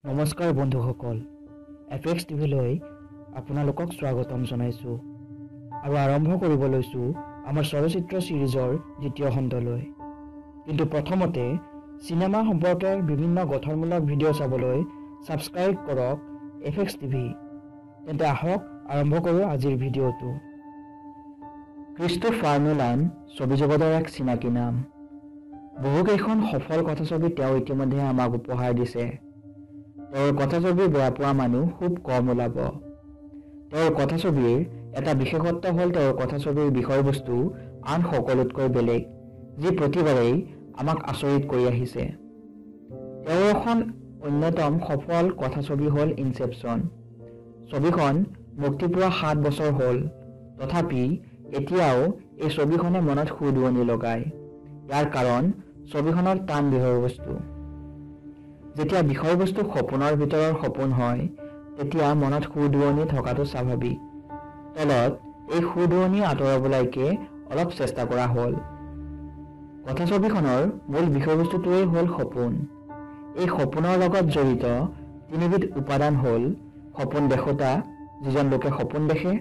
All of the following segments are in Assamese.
নমস্কাৰ বন্ধুসকল, এফ এক্স টিভিলৈ আপোনালোকক স্বাগতম জনাইছোঁ আৰু আৰম্ভ কৰিব লৈছোঁ আমাৰ চলচ্চিত্ৰ ছিৰিজৰ দ্বিতীয় খণ্ডলৈ। কিন্তু প্ৰথমতে চিনেমা সম্পৰ্কে বিভিন্ন গঠনমূলক ভিডিঅ' চাবলৈ ছাবস্ক্ৰাইব কৰক এফ এক্স টিভি। তেন্তে আহক, আৰম্ভ কৰোঁ আজিৰ ভিডিঅ'টো। ক্ৰিষ্টোফাৰ নোলান ছবি জগতৰ এক চিনাকি নাম। বহুকেইখন সফল কথাছবি তেওঁ ইতিমধ্যে আমাক উপহাৰ দিছে। তেওঁৰ কথাছবি বেয়া পোৱা মানুহ খুব কম ওলাব। তেওঁৰ কথাছবিৰ এটা বিশেষত্ব হ'ল তেওঁৰ কথাছবিৰ বিষয়বস্তু আন সকলোতকৈ বেলেগ, যি প্ৰতিবাৰেই আমাক আচৰিত কৰি আহিছে। তেওঁৰ এখন অন্যতম সফল কথাছবি হ'ল ইনচেপশ্যন। ছবিখন মুক্তি পোৱা 7 বছৰ হ'ল, তথাপি এতিয়াও এই ছবিখনে মনত সুদুৱনি লগায়। ইয়াৰ কাৰণ ছবিখনৰ টান বিষয়বস্তু। যেতিয়া বিষয়বস্তু সপোনৰ ভিতৰৰ সপোন হয়, তেতিয়া মনত সুদুৱনি থকাটো স্বাভাৱিক। তলত এই সুদুৱনি আঁতৰাবলৈকে অলপ চেষ্টা কৰা হ'ল। কথাছবিখনৰ মূল বিষয়বস্তুটোৱেই হ'ল সপোন। এই সপোনৰ লগত জড়িত তিনিবিধ উপাদান হ'ল সপোন দেখোঁতা, যিজন লোকে সপোন দেখে;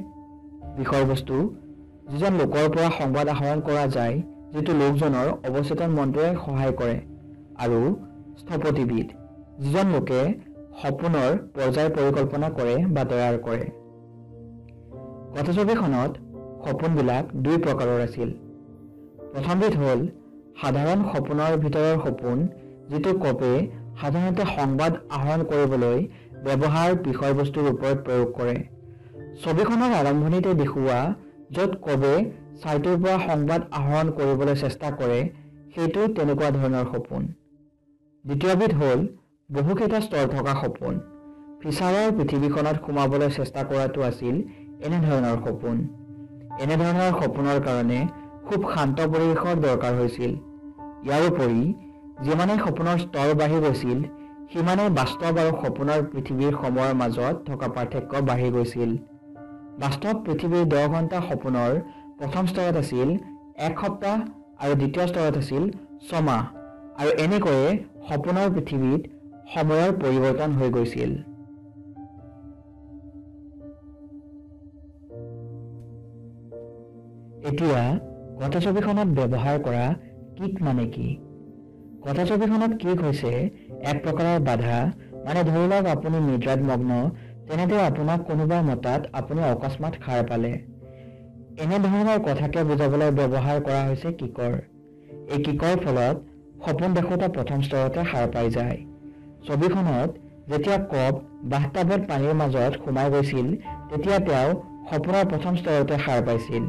বিষয়বস্তু, যিজন লোকৰ পৰা সংবাদ আহৰণ কৰা যায়, যিটো লোকজনৰ অৱচেতন মনটোৱে সহায় কৰে; আৰু স্থপতিবিদ, যিজন লোকে সপোনৰ পৰ্যায় পৰিকল্পনা কৰে বা তৈয়াৰ কৰে। কথাছবিখনত সপোনবিলাক দুই প্ৰকাৰৰ আছিল। প্ৰথমবিধ হ'ল সাধাৰণ সপোনৰ ভিতৰৰ সপোন, যিটো কবে সাধাৰণতে সংবাদ আহৰণ কৰিবলৈ ব্যৱহাৰ বিষয়বস্তুৰ ওপৰত প্ৰয়োগ কৰে। ছবিখনৰ আৰম্ভণিতে দেখুওৱা, য'ত কবে ছাইটোৰ পৰা সংবাদ আহৰণ কৰিবলৈ চেষ্টা কৰে, সেইটো তেনেকুৱা ধৰণৰ সপোন। দ্বিতীয়বিধ হ'ল বহুকেইটা স্তৰ থকা সপোন। ফিছাৰৰ পৃথিৱীখনত সোমাবলৈ চেষ্টা কৰাটো আছিল এনেধৰণৰ সপোন। এনেধৰণৰ সপোনৰ কাৰণে খুব শান্ত পৰিৱেশৰ দৰকাৰ হৈছিল। ইয়াৰোপৰি যিমানেই সপোনৰ স্তৰ বাঢ়ি গৈছিল, সিমানেই বাস্তৱ আৰু সপোনৰ পৃথিৱীৰ সময়ৰ মাজত থকা পাৰ্থক্য বাঢ়ি গৈছিল। বাস্তৱ পৃথিৱীৰ 10 ঘণ্টা সপোনৰ প্ৰথম স্তৰত আছিল এক সপ্তাহ আৰু দ্বিতীয় স্তৰত আছিল ছমাহ আৰু এনেকৈয়ে সপোনৰ পৃথিৱীত সময়ৰ পৰিৱৰ্তন হৈ গৈছিল। এতিয়া কথাছবিখনত ব্যৱহাৰ কৰা কিক মানে কি? কথাছবিখনত কিক হৈছে এক প্ৰকাৰৰ বাধা। মানে ধৰি লওক, আপুনি নিদ্ৰাত মগ্ন, তেনেতে আপোনাক কোনোবাই মতাত আপুনি অকস্মাত সাৰ পালে। এনেধৰণৰ কথাকে বুজাবলৈ ব্যৱহাৰ কৰা হৈছে কিকৰ। এই কিকৰ ফলত সপোন দেখোঁতা প্ৰথম স্তৰতে সাৰ পাই যায়। ছবিখনত যেতিয়া কব বাথটাবত পানীৰ মাজত সোমাই গৈছিল, তেতিয়া তেওঁ সপোনৰ প্ৰথম স্তৰতে সাৰ পাইছিল।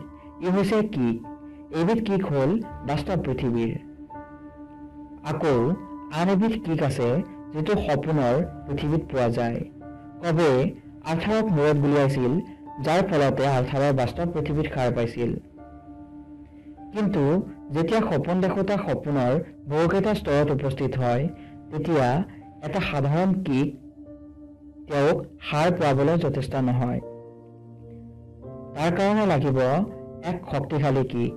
ই হৈছে কিক। এইবিধ কিক হ'ল বাস্তৱ পৃথিৱীৰ। আকৌ আন এবিধ কিক আছে, যিটো সপোনৰ পৃথিৱীত পোৱা যায়। কবে আৰ্থাৰক মূৰত গুলীয়াইছিল, যাৰ ফলতে আৰ্থাৰৰ বাস্তৱ পৃথিৱীত সাৰ পাইছিল। কিন্তু যেতিয়া সপোন দেখোঁতা সপোনৰ বহুকেইটা স্তৰত উপস্থিত হয়, তেতিয়া এটা সাধাৰণ কিক তেওঁক সাৰ পোৱাবলৈ যথেষ্ট নহয়। তাৰ কাৰণে লাগিব এক শক্তিশালী কিক।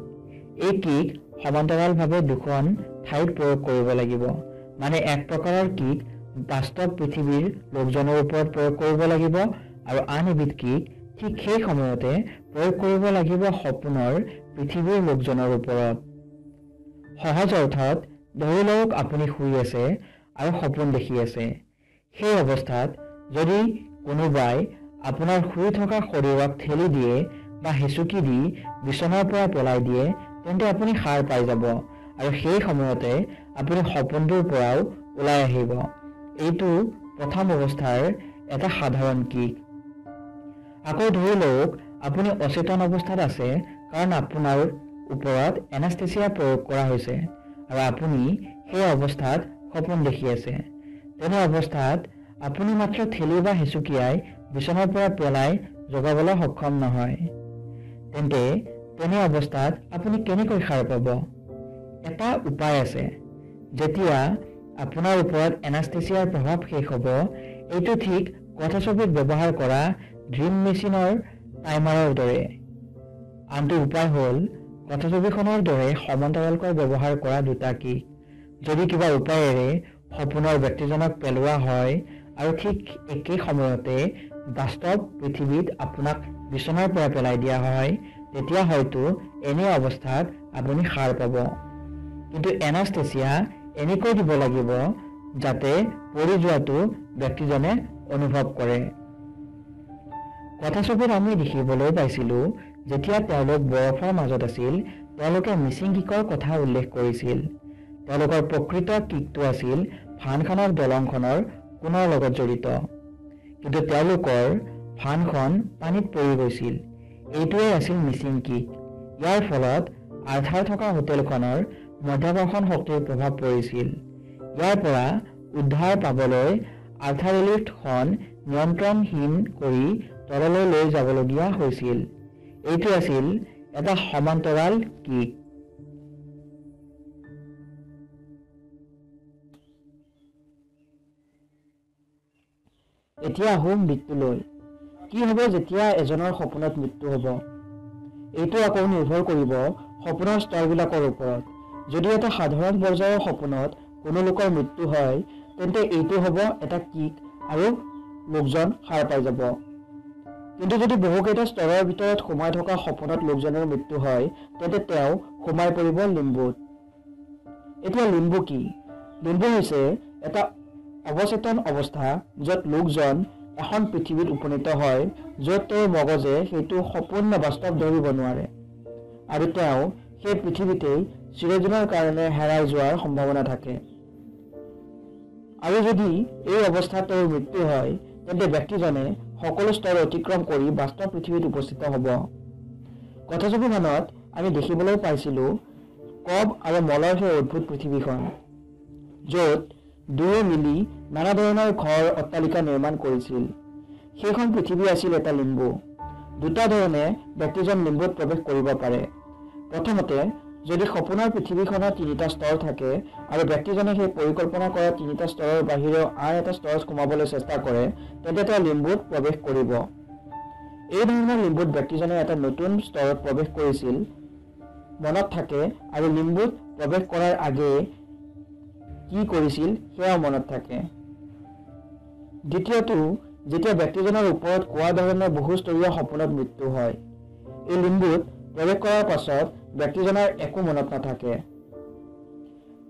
এই কিক সমান্তৰালভাৱে দুখন ঠাইত প্ৰয়োগ কৰিব লাগিব। মানে এক প্ৰকাৰৰ কিক বাস্তৱ পৃথিৱীৰ লোকজনৰ ওপৰত প্ৰয়োগ কৰিব লাগিব আৰু আন এবিধ কিক ঠিক সেই সময়তে প্ৰয়োগ কৰিব লাগিব সপোনৰ পৃথিৱীৰ লোকজনৰ ওপৰত। সহজ অৰ্থত ধৰি লওক, আপুনি শুই আছে আৰু সপোন দেখি আছে। সেই অৱস্থাত যদি কোনোবাই আপোনাৰ শুই থকা শৰীৰক ঠেলি দিয়ে বা হেঁচুকি দি বিচনাৰ পৰা পেলাই দিয়ে, তেন্তে আপুনি সাৰ পাই যাব আৰু সেই সময়তে আপুনি সপোনটোৰ পৰাও ওলাই আহিব। এইটো প্ৰথম অৱস্থাৰ এটা সাধাৰণ কিক। আকৌ ধৰি লওক, আপুনি অচেতন অৱস্থাত আছে, কাৰণ আপোনাৰ ওপৰত এনাস্থেচিয়া প্ৰয়োগ কৰা হৈছে আৰু আপুনি সেই অৱস্থাত সপোন দেখি আছে। তেনে অৱস্থাত আপুনি মাত্ৰ ঠেলি বা হেঁচুকিয়াই বিচনাৰ পৰা পেলাই জগাবলৈ সক্ষম নহয়। তেন্তে তেনে অৱস্থাত আপুনি কেনেকৈ সাৰ পাব? এটা উপায় আছে। যেতিয়া আপোনাৰ ওপৰত এনাস্থেচিয়াৰ প্ৰভাৱ শেষ হ'ব। এইটো ঠিক কথাছবিত ব্যৱহাৰ কৰা ড্ৰিম মেচিনৰ টাইমাৰৰ দৰে। আনটো উপায় হ'ল কথাছবিখনৰ দৰে সমান্তৰালকৈ ব্যৱহাৰ কৰা দুটা কিক। যদি কিবা উপায়েৰে সপোনৰ ব্যক্তিজনক পেলোৱা হয় আৰু ঠিক একে সময়তে বাস্তৱ পৃথিৱীত আপোনাক বিচনাৰ পৰা পেলাই দিয়া হয়, তেতিয়া হয়তো এনে অৱস্থাত আপুনি সাৰ পাব। কিন্তু এনাষ্টেচিয়া এনেকৈ দিব লাগিব যাতে পৰি যোৱাটো ব্যক্তিজনে অনুভৱ কৰে। কথাছবিত আমি দেখিবলৈ পাইছিলোঁ যেতিয়া তেওঁলোক বৰফৰ মাজত আছিল, তেওঁলোকে মিচিং কিকৰ কথা উল্লেখ কৰিছিল। তেওঁলোকৰ প্ৰকৃত কিকটো আছিল ভানখনৰ দলংখনৰ কোণৰ লগত জড়িত, কিন্তু তেওঁলোকৰ ভানখন পানীত পৰি গৈছিল। এইটোৱেই আছিল মিচিং কিক। ইয়াৰ ফলত আৰ্থাৰ থকা হোটেলখনৰ মধ্যাকৰ্ষণ শক্তিৰ প্ৰভাৱ পৰিছিল। ইয়াৰ পৰা উদ্ধাৰ পাবলৈ আৰ্থাৰ লিফ্টখন নিয়ন্ত্ৰণহীন কৰি তললৈ লৈ যাবলগীয়া হৈছিল। এইটো আছিল এটা সমান্তৰাল কিক। এতিয়া আহোঁ মৃত্যুলৈ। কি হ'ব যেতিয়া এজনৰ সপোনত মৃত্যু হ'ব? এইটো আকৌ নিৰ্ভৰ কৰিব সপোনৰ স্তৰবিলাকৰ ওপৰত। যদি এটা সাধাৰণ পৰ্যায়ৰ সপোনত কোনো লোকৰ মৃত্যু হয়, তেন্তে এইটো হ'ব এটা কিক আৰু লোকজন সাৰ পাই যাব। কিন্তু যদি বহুকেইটা স্তৰৰ ভিতৰত সোমাই থকা সপোনত লোকজনৰ মৃত্যু হয়, তেন্তে তেওঁ সোমাই পৰিব লিম্বুত। এতিয়া লিম্বু কি? লিম্বু হৈছে এটা অৱচেতন অৱস্থা য'ত লোকজন এখন পৃথিৱীত উপনীত হয় য'ত তেওঁৰ মগজে সেইটো সপোন নে বাস্তৱ ধৰিব নোৱাৰে আৰু তেওঁ সেই পৃথিৱীতেই চিৰদিনৰ কাৰণে হেৰাই যোৱাৰ সম্ভাৱনা থাকে। আৰু যদি এই অৱস্থাত তেওঁৰ মৃত্যু হয়, তেন্তে ব্যক্তিজনে সকলো স্তৰ অতিক্ৰম কৰি বাস্তৱ পৃথিৱীত উপস্থিত হ'ব। কথাছবিখনত আমি দেখিবলৈ পাইছিলোঁ কব আৰু মলৰ সেই অদ্ভুত পৃথিৱীখন, য'ত দুয়ো মিলি নানা ধৰণৰ ঘৰ অট্টালিকা নিৰ্মাণ কৰিছিল। সেইখন পৃথিৱী আছিল এটা লিম্বু। দুটা ধৰণে ব্যক্তিজন লিম্বুত প্ৰৱেশ কৰিব পাৰে। প্ৰথমতে, যদি সপোনৰ পৃথিৱীখনত তিনিটা স্তৰ থাকে আৰু ব্যক্তিজনে সেই পৰিকল্পনা কৰা তিনিটা স্তৰৰ বাহিৰেও আন এটা স্তৰত সোমাবলৈ চেষ্টা কৰে, তেন্তে তেওঁ লিম্বুত প্ৰৱেশ কৰিব। এই ধৰণৰ লিম্বুত ব্যক্তিজনে এটা নতুন স্তৰত প্ৰৱেশ কৰিছিল মনত থাকে আৰু লিম্বুত প্ৰৱেশ কৰাৰ আগেয়ে কি কৰিছিল সেয়াও মনত থাকে। দ্বিতীয়টো, যেতিয়া ব্যক্তিজনৰ ওপৰত কোৱা ধৰণৰ বহুস্তৰীয় সপোনত মৃত্যু হয়, এই লিম্বুত প্ৰৱেশ কৰাৰ পাছত ব্যক্তিজনৰ একো মনত নাথাকে।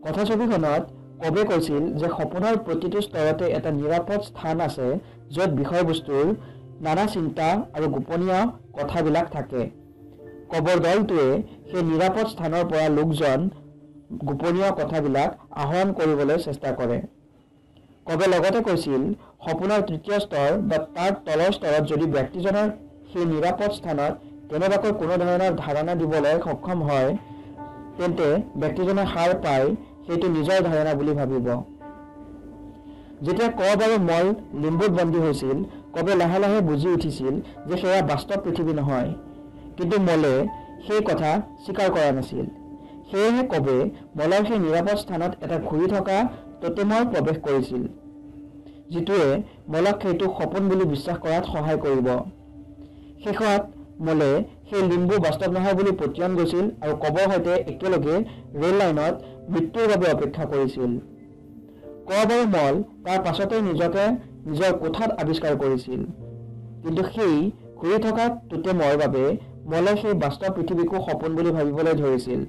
কথাছবিখনত কবে কৈছিল যে সপোনৰ প্ৰতিটো স্তৰতে এটা নিৰাপদ স্থান আছে য'ত বিষয়বস্তুৰ নানা চিন্তা আৰু গোপনীয় কথাবিলাক থাকে। কবৰ দলটোৱে সেই নিৰাপদ স্থানৰ পৰা লোকজন গোপনীয় কথাবিলাক আহৰণ কৰিবলৈ চেষ্টা কৰে। কবে লগতে কৈছিল সপোনৰ তৃতীয় স্তৰ বা তাৰ তলৰ স্তৰত যদি ব্যক্তিজনৰ সেই নিৰাপদ স্থানত কেনেবাকৈ কোনো ধৰণৰ ধাৰণা দিবলৈ সক্ষম হয়, তেন্তে ব্যক্তিজনে সাৰ পাই সেইটো নিজৰ ধাৰণা বুলি ভাবিব। যেতিয়া কব আৰু মল লিম্বুত বন্দী হৈছিল, কবে লাহে লাহে বুজি উঠিছিল যে সেয়া বাস্তৱ পৃথিৱী নহয়, কিন্তু মলে সেই কথা স্বীকাৰ কৰা নাছিল। সেয়েহে কবে মলৰ সেই নিৰাপদ স্থানত এটা ঘূৰি থকা টোটেমৰ প্ৰৱেশ কৰিছিল, যিটোৱে মলক সেইটো সপোন বুলি বিশ্বাস কৰাত সহায় কৰিব। শেষত মলে সেই লিম্বু বাস্তৱ নহয় বুলি পতিয়ন গৈছিল আৰু কবৰ সৈতে একেলগে ৰেল লাইনত মৃত্যুৰ বাবে অপেক্ষা কৰিছিল। কব আৰু মল তাৰ পাছতেই নিজকে নিজৰ কোঠাত আৱিষ্কাৰ কৰিছিল, কিন্তু সেই ঘূৰি থকা টোটেমৰ বাবে মলে সেই বাস্তৱ পৃথিৱীকো সপোন বুলি ভাবিবলৈ ধৰিছিল,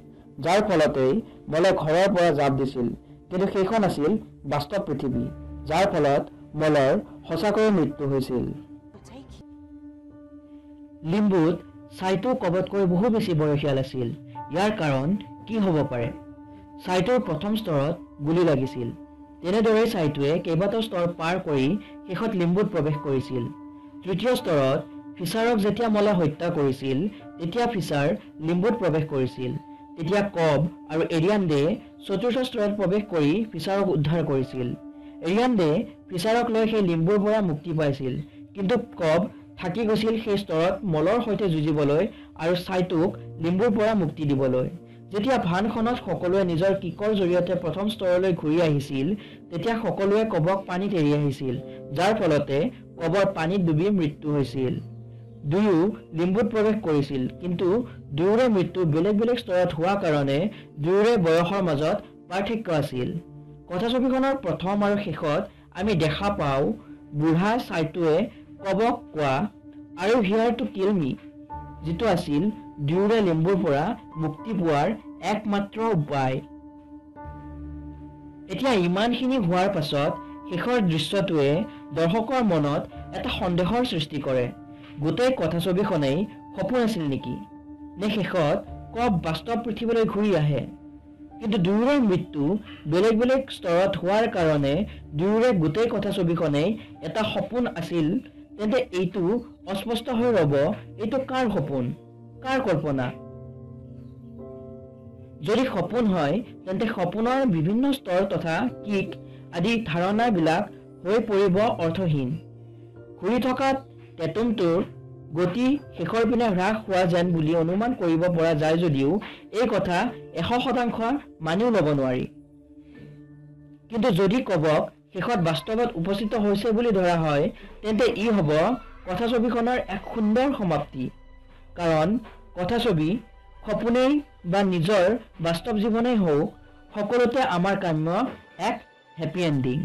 যাৰ ফলতেই মলে ঘৰৰ পৰা জাপ দিছিল। কিন্তু সেইখন আছিল বাস্তৱ পৃথিৱী, যাৰ ফলত মলৰ সঁচাকৈয়ে মৃত্যু হৈছিল। লিম্বুত চাইটো কবতকৈ বহু বেছি বয়সীয়াল আছিল। ইয়াৰ কাৰণ কি হ'ব পাৰে? চাইটোৰ প্ৰথম স্তৰত গুলী লাগিছিল। তেনেদৰেই চাইটোৱে কেইবাটাও স্তৰ পাৰ কৰি শেষত লিম্বুত প্ৰৱেশ কৰিছিল। তৃতীয় স্তৰত ফিচাৰক যেতিয়া মলে হত্যা কৰিছিল, তেতিয়া ফিচাৰ লিম্বুত প্ৰৱেশ কৰিছিল। তেতিয়া কব আৰু এৰিয়ানডে চতুৰ্থ স্তৰত প্ৰৱেশ কৰি ফিচাৰক উদ্ধাৰ কৰিছিল। এৰিয়ানডে ফিচাৰক লৈ সেই লিম্বুৰ পৰা মুক্তি পাইছিল, কিন্তু কব থাকি গৈছিল সেই স্তৰত মলৰ সৈতে যুঁজিবলৈ আৰু চাইটোক লিম্বুৰ পৰা মুক্তি দিবলৈ। যেতিয়া ভানখনত সকলোৱে নিজৰ কিকৰ জৰিয়তে প্ৰথম স্তৰলৈ ঘূৰি আহিছিল, তেতিয়া সকলোৱে কবক পানীত এৰি আহিছিল, যাৰ ফলতে কবৰ পানীত ডুবি মৃত্যু হৈছিল। দুয়ো লিম্বুত প্ৰৱেশ কৰিছিল, কিন্তু দুয়োৰে মৃত্যু বেলেগ বেলেগ স্তৰত হোৱা কাৰণে দুয়োৰে বয়সৰ মাজত পাৰ্থক্য আছিল। কথাছবিখনৰ প্ৰথম আৰু শেষত আমি দেখা পাওঁ বুঢ়া চাইটোৱে কবক কোৱা "Are you here to kill me?" যিটো আছিল দুয়োৰে লিম্বোৰ পৰা মুক্তি পোৱাৰ একমাত্ৰ উপায়। এতিয়া ইমানখিনি হোৱাৰ পাছত শেষৰ দৃশ্যটোৱে দৰ্শকৰ মনত এটা সন্দেহৰ সৃষ্টি কৰে, গোটেই কথাছবিখনেই সপোন আছিল নেকি, নে শেষত কব বাস্তৱ পৃথিৱীলৈ ঘূৰি আহে? কিন্তু দুয়োৰে মৃত্যু বেলেগ বেলেগ স্তৰত হোৱাৰ কাৰণে দুয়োৰে গোটেই কথাছবিখনেই এটা সপোন আছিল, তেন্তে এইটো অস্পষ্ট হৈ ৰ'ব, এইটো কাৰ সপোন, কাৰ কল্পনা? যদি সপোন হয় তেন্তে সপোনৰ বিভিন্ন স্তৰ তথা কিক আদি ধাৰণাবিলাক হৈ পৰিব অৰ্থহীন। ঘূৰি থকা টেটুমটোৰ গতি শেষৰ পিনে হ্ৰাস হোৱা যেন বুলি অনুমান কৰিব পৰা যায় যদিও এই কথা 100% মানিও ল'ব নোৱাৰি। কিন্তু যদি কবক শেষত বাস্তৱত উপস্থিত হৈছে বুলি ধৰা হয়, তেন্তে ই হ'ব কথাছবিখনৰ এক সুন্দৰ সমাপ্তি। কাৰণ কথাছবি সপোনেই বা নিজৰ বাস্তৱ জীৱনেই হওক, সকলোতে আমাৰ কাম্য এক হেপী এণ্ডিং।